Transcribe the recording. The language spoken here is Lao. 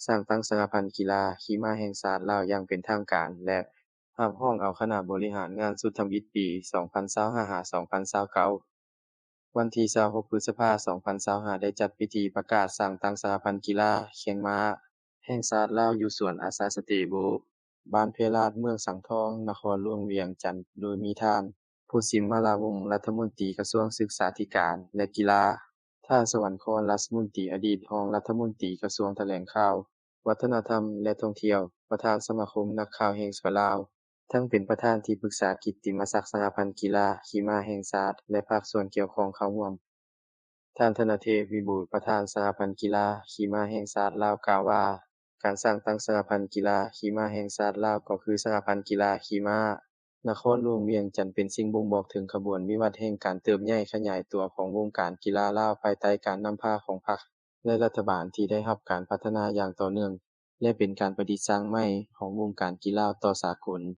ສ້າງຕັ້ງສະຫະພັນກິລາຂີ່ມ້າແຫ່ງຊາດລາວຢ່າງເປັນທາງການ ແລະ ຮັບຮອງເອົາຄະນະບໍລິຫານງານຊຸດທຳອິດປີສອງພັນຊາວຫ້າ ຫາ ສອງພັນຊາວເກົ້າ. ວັນທີຊາວຫົກ ພຶດສະພາ ສອງພັນຊາວຫ້າ ໄດ້ຈັດພິທີປະກາດສ້າງຕັ້ງສະຫະພັນກິລາແຂ່ງມ້າແຫ່ງຊາດລາວ ຢູ່ສວນອາຊາສະເຕໂບ ບ້ານແພລາດ ເມືອງສັງທອງ ນະຄອນຫຼວງວຽງຈັນ ໂດຍມີທ່ານ ພູດສິມ ມາລາວົງ ລັດຖະມົນຕີກະຊວງສຶກສາທິການ ແລະ ກິລາ, ທ່ານ ສະຫວັນຄອນ ລັດຖະມົນຕີ ອະດີດຮອງລັດຖະມົນຕີກະຊວງຖະແຫຼງຂ່າວ, ວັດທະນະທຳ ແລະ ທ່ອງທ່ຽວ, ປະທານສະມາຄົມນັກຂ່າວແຫ່ງສປປລາວ, ທັງເປັນປະທານທີ່ປຶກສາກິດຕິມະສັກສະຫະພັນກິລາຂີ່ມ້າແຫ່ງຊາດ ແລະ ພາກສ່ວນກ່ຽວຂ້ອງເຂົ້າຮ່ວມ. ທ່ານ ທະນະເທບ ວິບູດ ປະທານສະຫະພັນກິລາຂີ່ມ້າແຫ່ງຊາດລາວ ກ່າວວ່າ ການສ້າງຕັ້ງສະຫະພັນກິລາຂີ່ມ້າແຫ່ງຊາດລາວ ກໍຄືສະຫະພັນກິລາຂີ່ມ້ານະຄອນຫຼວງວຽງຈັນ ເປັນສິ່ງບົ່ງບອກເຖິງຂະບວນວິວັດແຫ່ງການເຕີບໃຫຍ່ຂະຫຍາຍຕົວຂອງວົງການກິລາລາວ ພາຍໃຕ້ການນຳພາຂອງພັກ ແລະ ລັດຖະບານທີ່ໄດ້ຮັບການພັດທະນາຢ່າງຕໍ່ເນື່ອງ ແລະ ເປັນການປະດິດສ້າງໃໝ່ຂອງວົງການກິລາຕໍ່ສາກົນ.